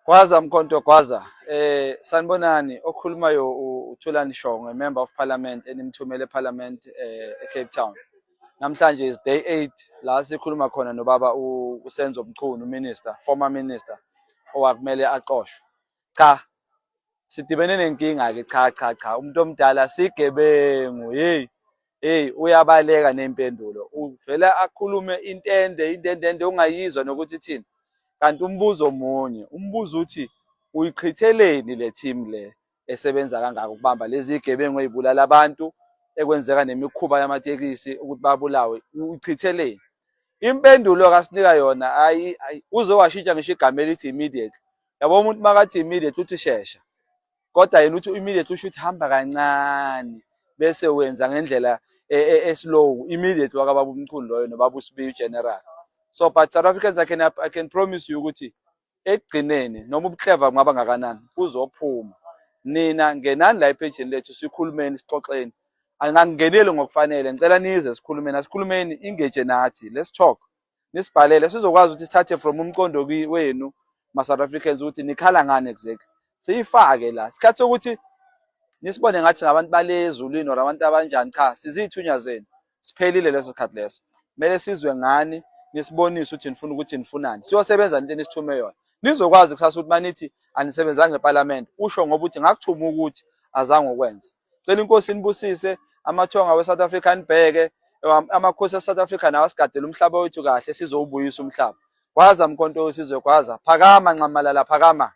Gwaza Mkhonto gwaza. Sanibonani, okhulumayo uThulani Shongwe, Member of Parliament enimthumele eParliament eCape Town. Namhlanje is day 8 la sikhuluma khona nobaba uSenzo Mchunu, minister, former minister owakumele axoshwe. Cha, sidibene nenkinga ke, cha cha cha, umuntu omdala sigebengu, hey hey, uyabaleka nempendulo, uvela akhulume intende intendende ungayizwa nokuthi ithini. Kanti umbuzo munye, umbuzo uthi uyiqhitheleni le team le esebenza kangaka ukubamba lezi zigebengu ezibulala abantu, ekwenzeka nemikhuba yamatekisi ukuthi babulawe, uyichitheleni? Impendulo akasinika yona, ayi, uze washintsha ngisho igama elithi immediate. Yabo, umuntu makathi immediate uthi shesha, kodwa yena uthi immediate usho ukuthi hamba kancane bese wenza ngendlela e-slow. Immediate wakababa uMchunu loyo nobaba uSibiya uGeneral. So, but South Africans, I can promise you ukuthi ekugcineni, noma ubuclever kungaba ngakanani, kuzophuma. Nina ngenani la ephejini lethu, sikhulumeni, sixoxeni. Angangingeneli ngokufanele, ngicela nize sikhulumeni, asikhulumeni, engage nathi, let's talk. Nisibhalele sizokwazi ukuthi sithathe from umqondo wenu ma-South Africans ukuthi nikhala ngani exactly, siyifake la. Isikhathi sokuthi nisibone ngathi ngabantu bale ezulwini or abantu abanjani, cha, sizithunywa zenu, siphelile leso sikhathi leso. Kumele sizwe ngani, nisibonise ukuthi nifuna ukuthi nifunani, siyosebenza into enisithume yona. Nizokwazi kusasa ukuthi manithi anisebenzanga eParliament, usho ngoba uthi ngakuthuma ukuthi azange ukwenze. Cela inkosi inibusise, amathonga we-South Africa nibheke amakhosi e-South Africa nawo asigadele umhlaba wethu kahle, sizowubuyisa umhlaba. Gwaza Mkhonto wesizwe, gwaza, phakama Nxamalala, phakama.